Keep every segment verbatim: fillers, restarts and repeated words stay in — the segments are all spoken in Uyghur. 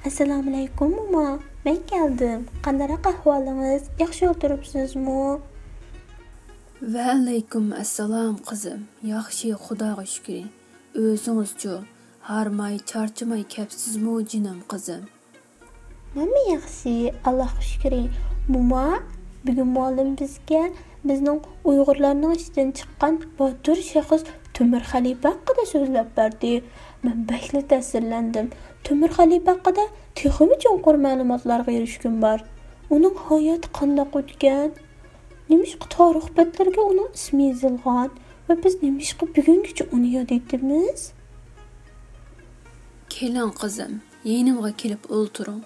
ئەسسالامۇئەلەيكۇم، موما. مەن كەلدىم. قانداقراق ئەھۋالىڭىز؟ ياخشى ئولتۇرۇپسىزمۇ؟ ۋەئەلەيكۇم ئەسسالام، قىزىم. ياخشى، خۇداغا شۈكرى. ئۆزىڭىزچۇ؟ ھارماي، چارچىماي كەپسىزمۇ، جېنىم قىزىم؟ مەنمۇ ياخشى، ئاللاھقا شۈكرى. موما، بۈگۈن مۇئەللىم بىزگە بىزنىڭ ئۇيغۇرلارنىڭ ئىچىدىن چىققان باتۇر شەخس تۆمۈر خەلىپە ھەققىدە سۆزلەپ بەردى. مەن بەكلا تەسىرلەندىم. تۆمۈر خەلىپە ھەققىدە تېخىمۇ چوڭقۇر مەلۇماتلارغا ئېرىشكۈم بار. ئۇنىڭ ھاياتى قانداق ئۆتكەن؟ نېمىشقا تارىخ بەتلىرىگە ئۇنىڭ ئىسمى يېزىلغان ۋە بىز نېمىشقا بۈگۈنگىچە ئۇنى ياد ئېتىمىز؟ كېلىڭ، قىزىم، يېنىمغا كېلىپ ئولتۇرۇڭ.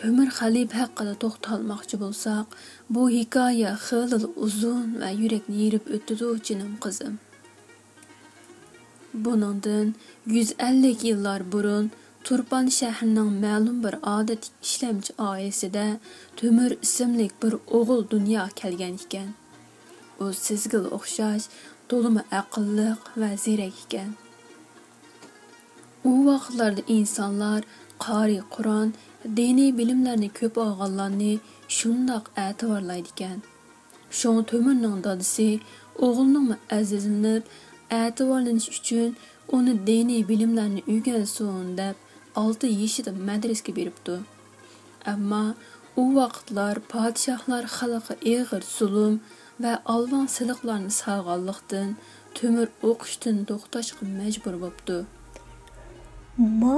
تۆمۈر خەلىپە ھەققىدە توختالماقچى بولساق، بۇ ھېكايە خېلىلا ئۇزۇن ۋە يۈرەكنى يېرىپ ئۆتىدۇ، جېنىم قىزىم. بۇنىڭدىن يۈز ئەللىك يىللار بۇرۇن تۇرپان شەھىرىنىڭ مەلۇم بىر ئادەتتىكى ئىشلەمچى ئائىلىسىدە تۆمۈر ئىسىملىك بىر ئوغۇل دۇنياغا كەلگەن ئىكەن. ئۇ سىزگىلا ئوخشاش، تولىمۇ ئەقىللىق ۋە زېرەك ئىكەن. ئۇ ۋاقىتلاردا ئىنسانلار قارىي قۇرئان، دىنىي بىلىملەرنى كۆپ ئالغانلارنى شۇنداق ئەتىۋارلايدىكەن. شۇڭا تۆمۈرنىڭ دادىسى ئوغلىنىڭمۇ ئەزىزلىنىپ، ئەتىۋارلىنىش ئۈچۈن ئۇنى دىنىي بىلىملەرنى ئۆگەنسۇن دەپ، ئالتە يېشىدا مەدرىسىگە بېرىپتۇ. ئەمما ئۇ ۋاقىتلار پادىشاھلار خەلققە ئېغىر زۇلۇم ۋە ئالۋاڭ سېلىقلارنى سالغانلىقتىن، تۆمۈر ئوقۇشتىن توختاشقا مەجبۇر بوپتۇ. ما،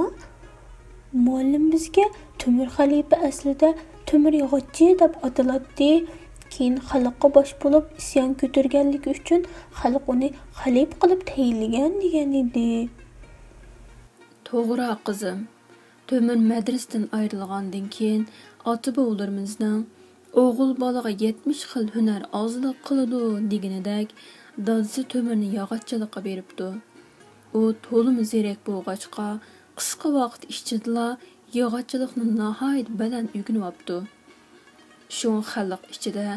مۇئەللىم بىزگە تۆمۈر خەلىپە ئەسلىدە تۆمۈر ياغاچچى دەپ ئاتىلاتتى. كېيىن خەلققە باش بولۇپ ئىسيان كۆتۈرگەنلىكى ئۈچۈن خەلق ئۇنى خەلىپە قىلىپ تەيىنلىگەن دېگەن ئىدى. توغرا، قىزىم. تۆمۈر مەدرىسىدىن ئايرىلغاندىن كېيىن، ئاتا-بوۋىلىرىمىزنىڭ «ئوغۇل بالىغا يەتمىش خىل ھۈنەر ئازلىق قىلىدۇ» دېگىنىدەك، دادىسى تۆمۈرنى ياغاچچىلىققا بېرىپتۇ. ئۇ تولىمۇ زېرەك بولغاچقا، قىسقا ۋاقىت ئىچىدىلا ياغاچچىلىقنى ناھايىتى بەلەن ئۆگىنىۋاپتۇ. شۇڭا خەلق ئىچىدە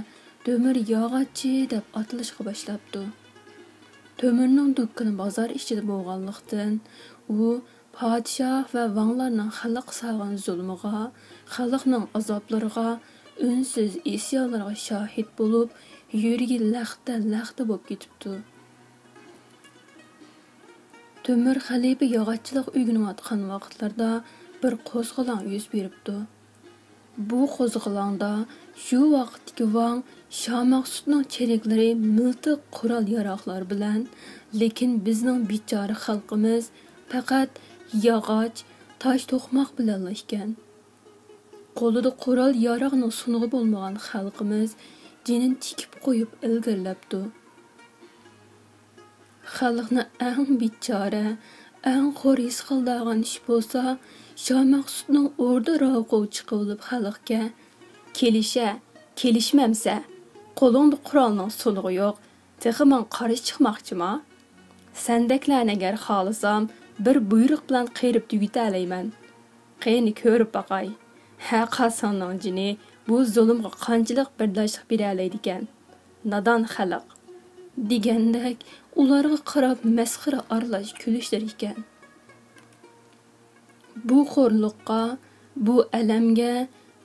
تۆمۈر ياغاچچى دەپ ئاتىلىشقا باشلاپتۇ. تۆمۈرنىڭ دۇكىنى بازار ئىچىدە بولغانلىقتىن، ئۇ پادىشاھ ۋە ۋاڭلارنىڭ خەلققە سالغان زۇلمىغا، خەلقنىڭ ئازابلىرىغا، ئۈنسىز ئىسيانلىرىغا شاھىت بولۇپ، يۈرىكى لەختە-لەختە بولۇپ كېتىپتۇ. تۆمۈر خەلىپە ياغاچچىلىق ئۆگىنىۋاتقان ۋاقىتلىرىدا بىر قوزغىلاڭ يۈز بېرىپتۇ. بۇ قوزغىلاڭدا شۇ ۋاقىتتىكى ۋاڭ شامەخسۇتنىڭ چېرىكلىرى مىلتىق قورال-ياراغلار بىلەن، لېكىن بىزنىڭ بىچارە خەلقىمىز پەقەت ياغاچ، تاش توقماق بىلەنلا ئىكەن. قولىدا قورال-ياراغنىڭ سۇنۇقى بولمىغان خەلقىمىز جېنىنى تىكىپ قويۇپ ئىلگىرىلەپتۇ. خەلقنى ئەڭ بىچارە، ئەڭ خور ھېس قىلىدىغان ئىش بولسا، شامەخسۇتنىڭ ئوردا راۋقۇغا چىقىۋېلىپ خەلقكە، «كېلىشە، كېلىشمەمسە، قولۇڭدا قورالنىڭ سۇنۇقى يوق، تېخى ماڭا قارشى چىقماقچىما؟ سەندەكلەرنى ئەگەر خالىسام، بىر بۇيرۇق بىلەن قىرىپ تۈگىتەلەيمەن. قېنى كۆرۈپ باقاي، ھە قاسىڭنىڭ جېنى بۇ زۇلۇمغا قانچىلىك بەرداشلىق بېرەلەيدىكەن؟» «نادان خەلق» دېگەندەك ئۇلارغا قاراپ مەسخىرە ئارىلاش كۈلۈشلىرى ئىكەن. بۇ خورلۇققا، بۇ ئەلەمگە،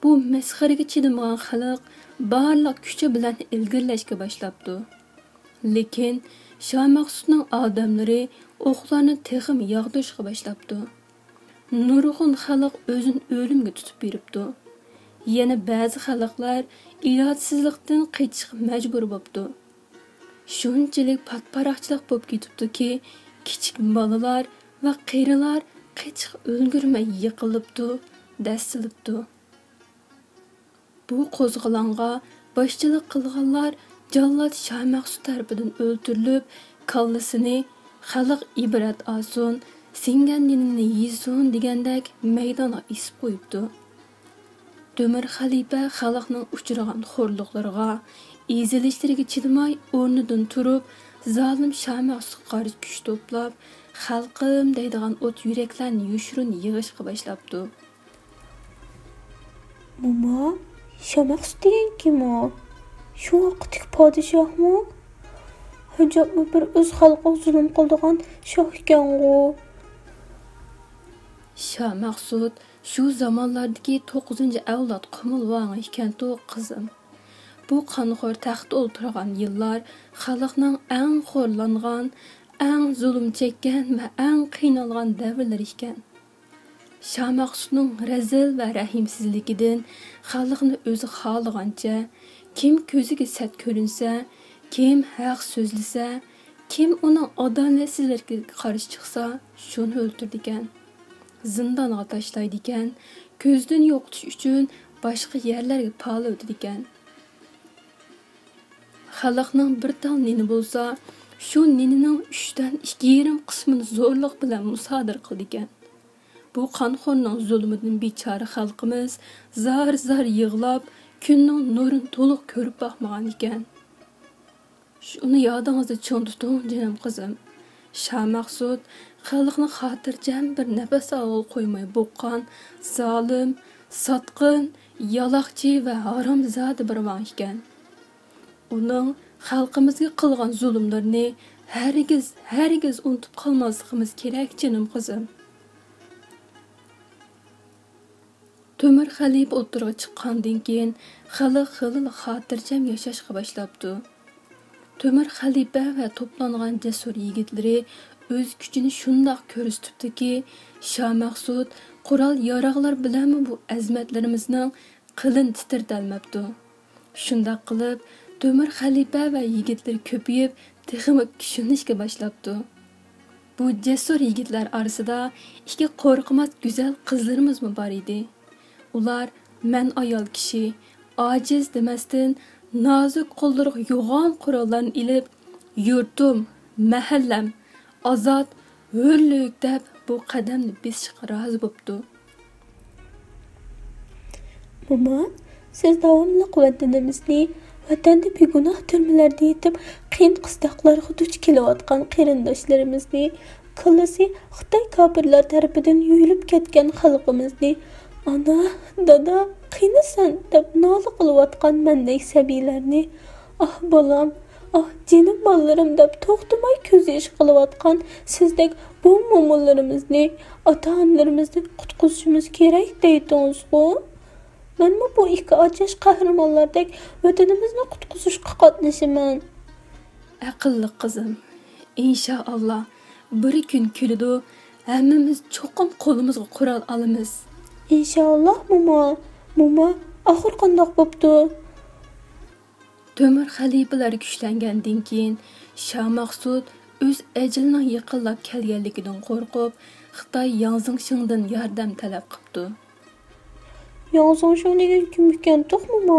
بۇ مەسخىرىگە چىدىمىغان خەلق بارلىق كۈچى بىلەن ئىلگىرىلەشكە باشلاپتۇ. لېكىن شامەخسۇتنىڭ ئادەملىرى ئوقلارنى تېخىمۇ ياغدۇرۇشقا باشلاپتۇ. نۇرغۇن خەلق ئۆزىنى ئۆلۈمگە تۇتۇپ بېرىپتۇ. يەنە بەزى خەلقلەر ئىلاجسىزلىقتىن قېچىشقا مەجبۇر بوپتۇ. شۇنچىلىك پات-پاراقچىلىق بولۇپ كېتىپتۇكى، كىچىك بالىلار ۋە قېرىلار قېچىشقا ئۈلگۈرمەي يىقىلىپتۇ، دەسسىلىپتۇ. بۇ قوزغىلاڭغا باشچىلىق قىلغانلار جاللات شاھ مەخسۇت تەرىپىدىن ئۆلتۈرۈلۈپ، كاللىسىنى «خەلق ئىبرەت ئالسۇن، سىڭگەن نېنىنى يېسۇن» دېگەندەك مەيدانغا ئېسىپ قويۇپتۇ. تۆمۈر خەلىپە خەلقنىڭ ئۇچرىغان خورلۇقلىرىغا، ئېزىلىشلىرىگە چىدىماي ئورنىدىن تۇرۇپ، زالىم شامەخسۇتقا قارشى كۈچ توپلاپ، خەلقىم دەيدىغان ئوت يۈرەكلەرنى يوشۇرۇن يىغىشقا باشلاپتۇ. موما، شامەخسۇت دېگەن كىم ئۇ؟ شۇ ۋاقىتتىكى پادىشاھمۇ؟ ئەجەبمۇ بىر ئۆز خەلقىگە زۇلۇم قىلىدىغان شاھ ئىكەنغۇ. شامەخسۇت شۇ زامانلاردىكى توققۇزىنچى ئەۋلاد قۇمۇل ۋاڭى ئىكەنتۇ، قىزىم. بۇ قانخور تەختتە ئولتۇرغان يىللار خەلقنىڭ ئەڭ خورلانغان، ئەڭ زۇلۇم چەككەن ۋە ئەڭ قىينالغان دەۋرلىرى ئىكەن. شامەخسۇتنىڭ رەزىل ۋە رەھىمسىزلىكىدىن خەلقنى ئۆزى خالىغانچە، كىم كۆزىگە سەت كۆرۈنسە، كىم ھەق سۆزلىسە، كىم ئۇنىڭ ئادالەتسىزلىكىگە قارشى چىقسا، شۇنى ئۆلتۈرىدىكەن. زىندانغا تاشلايدىكەن، كۆزدىن يوقىتىش ئۈچۈن باشقا يەرلەرگە پالىۋېتىدىكەن. خەلقنىڭ بىر تال نېنى بولسا، شۇ نېنىنىڭ ئۈچتىن ئىككى يېرىم قىسمىنى زورلۇق بىلەن مۇسادىرە قىلىدىكەن. بۇ قانخورنىڭ زۇلمىدىن بىچارە خەلقىمىز زار-زار يىغلاپ، كۈننىڭ نۇرىنى تولۇق كۆرۈپ باقمىغان ئىكەن. شۇنى يادىڭىزدا چىڭ تۇتۇڭ، جېنىم قىزىم. شامەخسۇت خەلقنى خاتىرجەم بىر نەپەس ئالغىلى قويماي بوغقان زالىم، ساتقىن، يالاقچى ۋە ھارامزادە بىر ۋاڭ ئىكەن. ئۇنىڭ خەلقىمىزگە قىلغان زۇلۇملىرىنى ھەرگىز، ھەرگىز ئۇنتۇپ قالماسلىقىمىز كېرەك، جېنىم قىزىم. تۆمۈر خەلىپە ئوتتۇرىغا چىققاندىن كېيىن، خەلق خېلىلا خاتىرجەم ياشاشقا باشلاپتۇ. تۆمۈر خەلىپە ۋە توپلانغان جەسۇر يىگىتلىرى ئۆز كۈچىنى شۇنداق كۆرسىتىپتۇكى، شامەخسۇت قورال-ياراغلار بىلەنمۇ بۇ ئەزىمەتلىرىمىزنىڭ قىلىنى تىترىتەلمەپتۇ. شۇنداق قىلىپ، تۆمۈر خەلىپە ۋە يىگىتلىرى كۆپىيىپ، تېخىمۇ كۈچلىنىشكە باشلاپتۇ. بۇ جەسۇر يىگىتلەر ئارىسىدا ئىككى قورقماس گۈزەل قىزلىرىمىزمۇ بار ئىدى. ئۇلار مەن ئايال كىشى، ئاجىز دېمەستىن، نازۇك قوللىرىغا يوغان قوراللارنى ئېلىپ، يۇرتۇم، مەھەللەم، ئازاد، ھۆرلۈك دەپ بۇ قەدەمنى بېسىشقا رازى بوپتۇ. موما، سىز داۋاملىق ۋەتىنىمىزنى، ۋەتەندە بىگۇناھ تۈرمىلەردە يېتىپ، قىيىن-قىستاقلارغا دۇچ كېلىۋاتقان قېرىنداشلىرىمىزنى، كاللىسى خىتاي كاپىرلار تەرىپىدىن يۇيۇلۇپ كەتكەن خەلقىمىزنى، «ئانا، دادا، قېنى سەن؟» دەپ نالە قىلىۋاتقان مەندەك سەبىيلەرنى، «ئاھ، بالام، ئاھ، جېنىم بالىلىرىم» دەپ توختىماي كۆز يېشى قىلىۋاتقان سىزدەك بوۋا-مومىلىرىمىزنى، ئاتا-ئانىلىرىمىزنى قۇتقۇزۇشىمىز كېرەك دەيتتىڭىزغۇ؟ مەنمۇ بۇ ئىككى ئاچاش قەھرىمانلاردەك ۋەتىنىمىزنى قۇتقۇزۇشقا قاتنىشىمەن. ئەقىللىق قىزىم، ئىنشائاللا، بىر كۈن كېلىدۇ، ھەممىمىز چوقۇم قولىمىزغا قورال ئالىمىز. ئىنشائاللا، موما. موما، ئاخىر قانداق بوپتۇ؟ تۆمۈر خەلىپىلەر كۈچلەنگەندىن كېيىن، شامەخسۇت ئۆز ئەجىلىنىڭ يېقىنلاپ كەلگەنلىكىدىن قورقۇپ، خىتاي ياڭ زېڭشىڭدىن ياردەم تەلەپ قىپتۇ. ياڭ زېڭشىڭ دېگەن كىم ئىكەن تېخىمۇ؟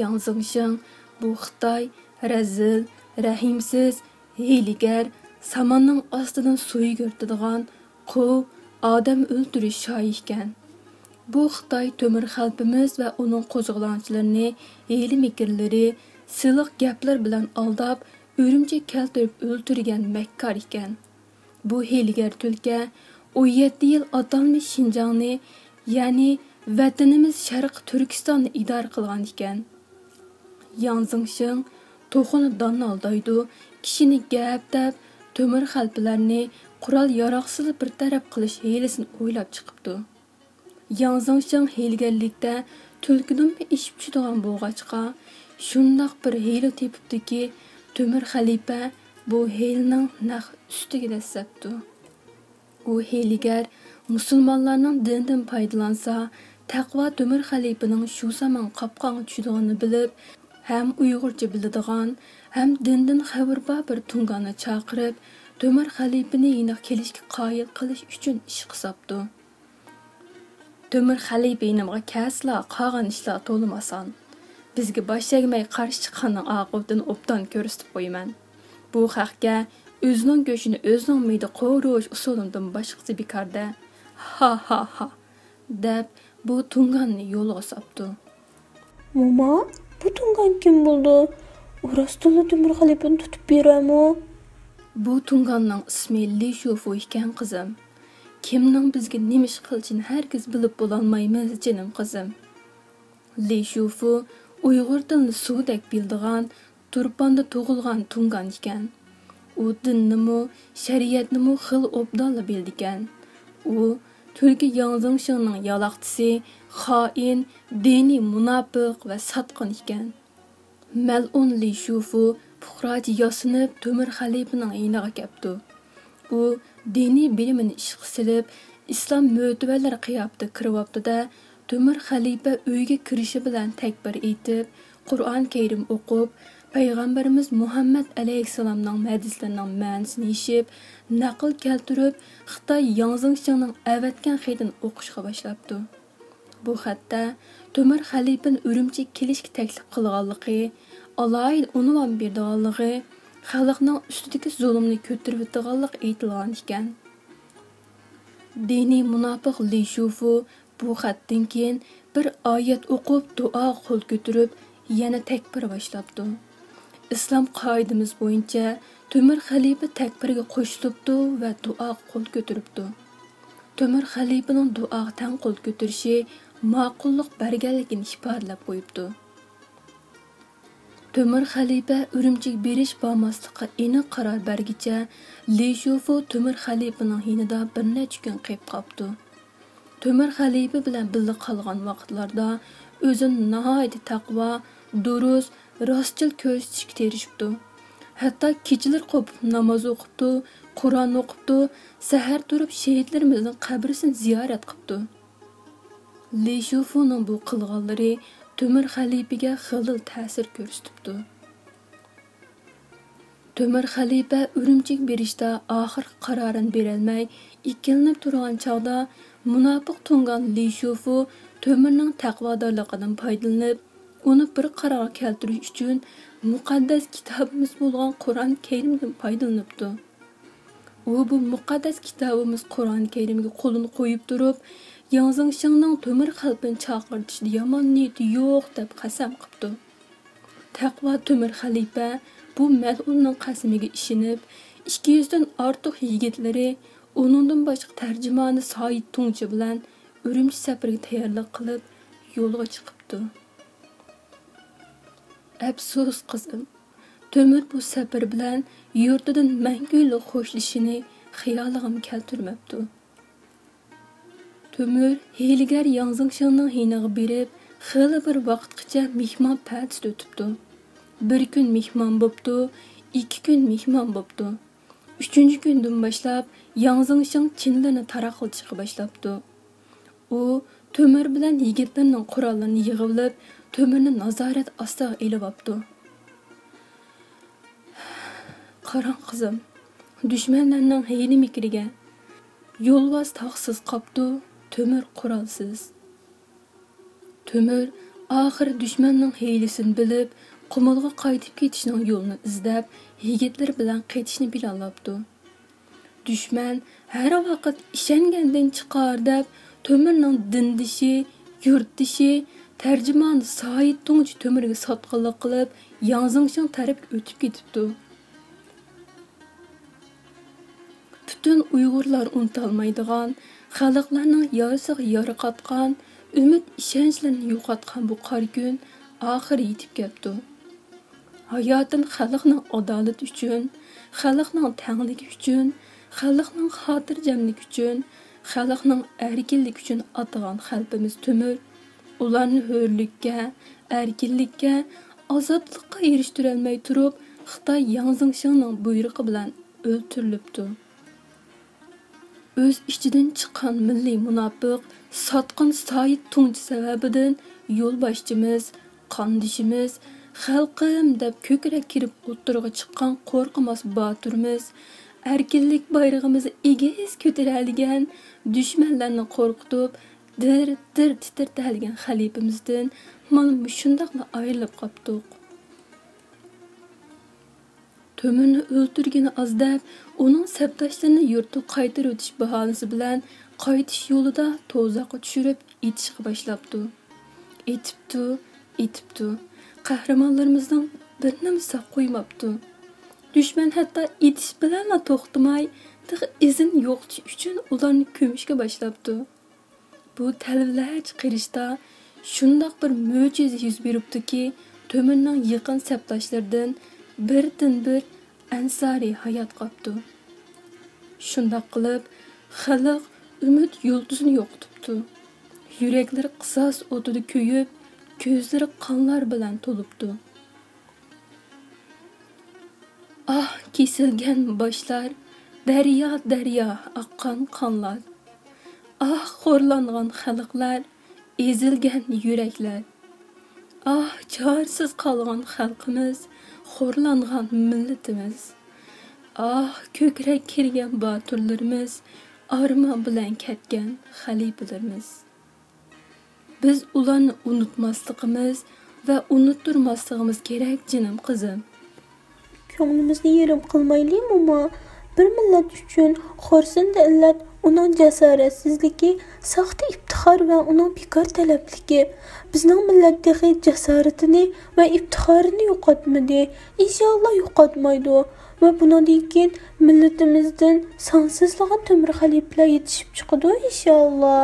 ياڭ زېڭشىڭ، بۇ خىتاي رەزىل، رەھىمسىز، ھىيلىگەر، ساماننىڭ ئاستىدىن سۇ يۈگۈرتىدىغان، قۇ، ئادەم ئۆلتۈرۈش شاھى ئىكەن. بۇ خىتاي تۆمۈر خەلپىمىز ۋە ئۇنىڭ قوزغىلاڭچىلىرىنى ھىيلە-مىكىرلىرى، سىلىق گەپلەر بىلەن ئالداپ، ئۈرۈمچىگە كەلتۈرۈپ ئۆلتۈرگەن مەككار ئىكەن. بۇ ھىيلىگەر تۈلكە ئون يەتتە يىل ئاتالمىش شىنجاڭنى، يەنى ۋەتىنىمىز شەرقىي تۈركىستاننى ئىدارە قىلغان ئىكەن. ياڭ زېڭشىڭ توخۇنى دان ئالدايدۇ، كىشىنى گەپ دەپ، تۆمۈر خەلپىلەرنى قورال-ياراغسىزلا بىر تەرەپ قىلىش ھىيلىسىنى ئويلاپ چىقىپتۇ. ياڭ زېڭشىڭ ھىيلىگەرلىكتە تۈلكىدىنمۇ ئېشىپ چۈشىدىغان بولغاچقا، شۇنداق بىر ھىيلە تېپىپتۇكى، تۆمۈر خەلىپە بۇ ھىيلىنىڭ نەق ئۈستىگە دەسسەپتۇ. ئۇ ھىيلىگەر مۇسۇلمانلارنىڭ دىنىدىن پايدىلانسا، تەقۋا تۆمۈر خەلىپىنىڭ شۇ زامان قاپقانغا چۈشىدىغىنىنى بىلىپ، ھەم ئۇيغۇرچە بىلىدىغان، ھەم دىندىن خەۋىرى بار بىر تۇڭگاننى چاقىرىپ، تۆمۈر خەلىپىنى يېنىغا كېلىشكە قايىل قىلىش ئۈچۈن ئىشقا ساپتۇ. تۆمۈر خەلىپە يېنىمغا كەلسىلا، قالغان ئىشلار تولىمۇ ئاسان. بىزگە باش تەگمەي قارشى چىققاننىڭ ئاقىۋىتىنى ئوبدان كۆرسىتىپ قويىمەن. بۇ خەققە ئۆزىنىڭ گۆشىنى ئۆزىنىڭ مېيىدا قوۋۇرۇش ئۇسۇلىدىن باشقىسى بىكار-دە. ھا، ھا، ھا، دەپ، بۇ تۇڭگاننى يولغا ساپتۇ. موما، بۇ تۇڭگان كىم بولىدۇ؟ ئۇ راستتىنلا تۆمۈر خەلىپىنى تۇتۇپ بېرەرمۇ؟ بۇ تۇڭگاننىڭ ئىسمى لى شۇفۇ ئىكەن، قىزىم. كىمنىڭ بىزگە نېمە ئىش قىلىشىنى ھەرگىز بىلىپ بولالمايمىز، جېنىم قىزىم. لى شۇفۇ ئۇيغۇر تىلىنى سۇدەك بىلىدىغان، تۇرپاندا تۇغۇلغان تۇڭگان ئىكەن. ئۇ دىننىمۇ، شەرىئەتنىمۇ خېلى ئوبدانلا بىلىدىكەن. ئۇ تۈركىي ياڭزىڭشىڭنىڭ يالاقچىسى، خائىن، دىنىي مۇناپىق ۋە ساتقىن ئىكەن. مەلئۇن لى شۇفۇ پۇقراچە ياسىنىپ تۆمۈر خەلىپىنىڭ يېنىغا كەپتۇ. ئۇ دىنىي بىلىمىنى ئىشقا سېلىپ، ئىسلام مۆتىۋەرلىرى قىياپىتىدە كىرىۋاپتۇ-دە، تۆمۈر خەلىپە ئۆيگە كىرىشى بىلەن تەكبىر ئېيتىپ، قۇرئان كەرىم ئوقۇپ، پەيغەمبىرىمىز مۇھەممەد ئەلەيھىسسالامنىڭ ھەدىسلىرىنىڭ مەنىسىنى يېشىپ، نەقىل كەلتۈرۈپ، خىتاي ياڭزىڭشىڭنىڭ ئەۋەتكەن خېتىنى ئوقۇشقا باشلاپتۇ. بۇ خەتتە تۆمۈر خەلىپىنى ئۈرۈمچىگە كېلىشكە تەكلىپ قىلغانلىقى، ئالاھىدە ئۇنۋان بېرىدىغانلىقى، خەلقنىڭ ئۈستىدىكى زۇلۇمنى كۆتۈرۈۋېتىدىغانلىقى ئېيتىلغان ئىكەن. دىنىي مۇناپىق لى شۇفۇ بۇ خەتتىن كېيىن بىر ئايەت ئوقۇپ، دۇئاغا قول كۆتۈرۈپ، يەنە تەكبىر باشلاپتۇ. ئىسلام قائىدىمىز بويىچە تۆمۈر خەلىپە تەكبىرگە قوشۇلۇپتۇ ۋە دۇئاغا قول كۆتۈرۈپتۇ. تۆمۈر خەلىپىنىڭ دۇئاغا تەڭ قول كۆتۈرۈشى ماقۇللۇق بەرگەنلىكىنى ئىپادىلەپ قويۇپتۇ. تۆمۈر خەلىپە ئۈرۈمچىگە بېرىش بارماسلىققا ئېنىق قارار بەرگىچە، لى شۇفۇ تۆمۈر خەلىپىنىڭ يېنىدا بىر نەچچە كۈن قېلىپ قاپتۇ. تۆمۈر خەلىپە بىلەن بىللە قالغان ۋاقىتلاردا ئۆزىنى ناھايىتى تەقۋا، دۇرۇس، راستچىل كۆرسىتىشكە تىرىشىپتۇ. ھەتتا كېچىلىرى قوپۇپ ناماز ئوقۇپتۇ، قۇرئان ئوقۇپتۇ، سەھەر تۇرۇپ شېھىتلىرىمىزنىڭ قەبرىسىنى زىيارەت قىپتۇ. لى شۇفۇنىڭ بۇ قىلغانلىرى تۆمۈر خەلىپىگە خېلىلا تەسىر كۆرسىتىپتۇ. تۆمۈر خەلىپە ئۈرۈمچىگە بېرىشتا ئاخىرقى قارارىنى بېرەلمەي ئىككىلىنىپ تۇرغان چاغدا، مۇناپىق تۇڭگان لى شۇفۇ تۆمۈرنىڭ تەقۋادارلىقىدىن پايدىلىنىپ، ئۇنى بىر قارارغا كەلتۈرۈش ئۈچۈن مۇقەددەس كىتابىمىز بولغان قۇرئان كەرىمدىن پايدىلىنىپتۇ. ئۇ بۇ مۇقەددەس كىتابىمىز قۇرئان كەرىمگە قولىنى قويۇپ تۇرۇپ، ياڭ زېڭشىڭنىڭ تۆمۈر خەلىپىنى چاقىرتىشىدا يامان نىيىتى يوق دەپ قەسەم قىپتۇ. تەقۋا تۆمۈر خەلىپە بۇ مەلئۇننىڭ قەسىمىگە ئىشىنىپ، ئىككى يۈزدىن ئارتۇق يىگىتلىرى، ئۇنىڭدىن باشقا تەرجىمانى سايىت تۇڭچى بىلەن ئۈرۈمچى سەپىرىگە تەييارلىق قىلىپ، يولغا چىقىپتۇ. ئەپسۇس، قىزىم، تۆمۈر بۇ سەپەر بىلەن يۇرتىدىن مەڭگۈلۈك خوشلىشىشىنى خىيالىغىمۇ كەلتۈرمەپتۇ. تۆمۈر ھىيلىگەر ياڭ زېڭشىڭنىڭ يېنىغا بېرىپ، خېلى بىر ۋاقىتقىچە مېھمان پەدىسىدە ئۆتۈپتۇ. بىر كۈن مېھمان بوپتۇ، ئىككى كۈن مېھمان بوپتۇ. ئۈچىنچى كۈندىن باشلاپ ياڭ زېڭشىڭ چىنىلىرىنى تاراقلىتىشقا باشلاپتۇ. ئۇ تۆمۈر بىلەن يىگىتلىرىنىڭ قوراللىرىنى يىغىۋېلىپ، تۆمۈرنى نازارەت ئاستىغا ئېلىۋاپتۇ. قاراڭ قىزىم، دۈشمەنلەرنىڭ ھىيلە-مىكرىگە. يولۋاس تاغسىز قاپتۇ، تۆمۈر قورالسىز. تۆمۈر ئاخىر دۈشمەننىڭ ھىيلىسىنى بىلىپ، قۇمۇلغا قايتىپ كېتىشنىڭ يولىنى ئىزدەپ، يىگىتلىرى بىلەن قېچىشنى پىلانلاپتۇ. دۈشمەن ھەر ۋاقىت ئىشەنگەندىن چىقار دەپ، تۆمۈرنىڭ دىندىشى، يۇرتدىشى، تەرجىمانى سايىت تۇڭچى تۆمۈرگە ساتقىنلىق قىلىپ، ياڭ زېڭشىڭ تەرەپكە ئۆتۈپ كېتىپتۇ. پۈتۈن ئۇيغۇرلار ئۇنتالمايدىغان، خەلقلەرنىڭ يارىسىغا يارا قاتقان، ئۈمىد ئىشەنچلىرىنى يوقاتقان بۇ قارا كۈن ئاخىرى يېتىپ كەپتۇ. ھاياتىنى خەلقنىڭ ئادالىتى ئۈچۈن، خەلقنىڭ تەڭلىكى ئۈچۈن، خەلقنىڭ خاتىرجەملىكى ئۈچۈن، خەلقنىڭ ئەركىنلىكى ئۈچۈن ئاتىغان خەلپىمىز تۆمۈر، ئۇلارنى ھۆرلۈككە، ئەركىنلىككە، ئازادلىققا ئېرىشتۈرەلمەي تۇرۇپ، خىتاي ياڭ زېڭشىڭنىڭ بۇيرۇقى بىلەن ئۆلتۈرۈلۈپتۇ. ئۆز ئىچىدىن چىققان مىللىي مۇناپىق، ساتقىن سايىت تۇڭچى سەۋەبىدىن يولباشچىمىز، قاندىشىمىز، خەلقىم دەپ كۆكرەك كېرىپ ئوتتۇرىغا چىققان قورقماس باتۇرىمىز، ئەركىنلىك بايرىقىمىزنى ئېگىز كۆتۈرەلىگەن، دۈشمەنلەرنى قورقۇتۇپ، دىر-دىر تىترىتەلىگەن خەلىپىمىزدىن مانا مۇشۇنداقلا ئايرىلىپ قاپتۇق. تۆمۈرنى ئۆلتۈرگىنى ئاز دەپ، ئۇنىڭ سەپداشلىرىنى يۇرتىغا قايتۇرۇۋېتىش باھانىسى بىلەن قايتىش يولىدا توزاققا چۈشۈرۈپ ئېتىشقا باشلاپتۇ. ئېتىپتۇ، ئېتىپتۇ. قەھرىمانلىرىمىزنىڭ بىرنىمۇ ساق قويماپتۇ. دۈشمەن ھەتتا ئېتىش بىلەنلا توختىماي، تېخى ئىزىنى يوقىتىش ئۈچۈن ئۇلارنى كۆمۈشكە باشلاپتۇ. بۇ تەلۋىلەرچە قىرىشتا شۇنداق بىر مۆجىزە يۈز بېرىپتۇكى، تۆمۈرنىڭ يېقىن سەپداشلىرىدىن بىردىنبىر ئەنسارى ھايات قاپتۇ. شۇنداق قىلىپ، خەلق ئۈمىد يۇلتۇزىنى يوقىتىپتۇ. يۈرەكلىرى قىساس ئوتىدا كۆيۈپ، كۆزلىرى قانلار بىلەن تولۇپتۇ. ئاھ، كېسىلگەن باشلار، دەريا، دەريا ئاققان قانلار. ئاھ، خورلانغان خەلقلەر، ئېزىلگەن يۈرەكلەر. ئاھ، چارىسىز قالغان خەلقىمىز، خورلانغان مىللىتىمىز. ئاھ، كۆكرەك كىرگەن باتۇرلىرىمىز، ئارمان بىلەن كەتكەن خەلىپىلىرىمىز. بىز ئۇلارنى ئۇنتۇماسلىقىمىز ۋە ئۇنتتۇرماسلىقىمىز كېرەك، جېنىم قىزىم. كۆڭلىمىزنى يېرىم قىلمايلى، موما. بىر مىللەت ئۈچۈن خورسۇندا ئىللەت ئۇنىڭ جاسارەتسىزلىكى، ساختا ئىپتىخار ۋە ئۇنىڭ بىكار تەلەپلىكى. بىزنىڭ مىللەت تېخى جاسارىتىنى ۋە ئىپتىخارىنى يوقاتمىدى. ئىنشائاللا يوقاتمايدۇ. ۋە بۇنىڭدىن كېيىن مىللىتىمىزدىن سانسىزلىغان تۆمۈر خەلىپىلەر يېتىشىپ چىقىدۇ، ئىنشائاللا.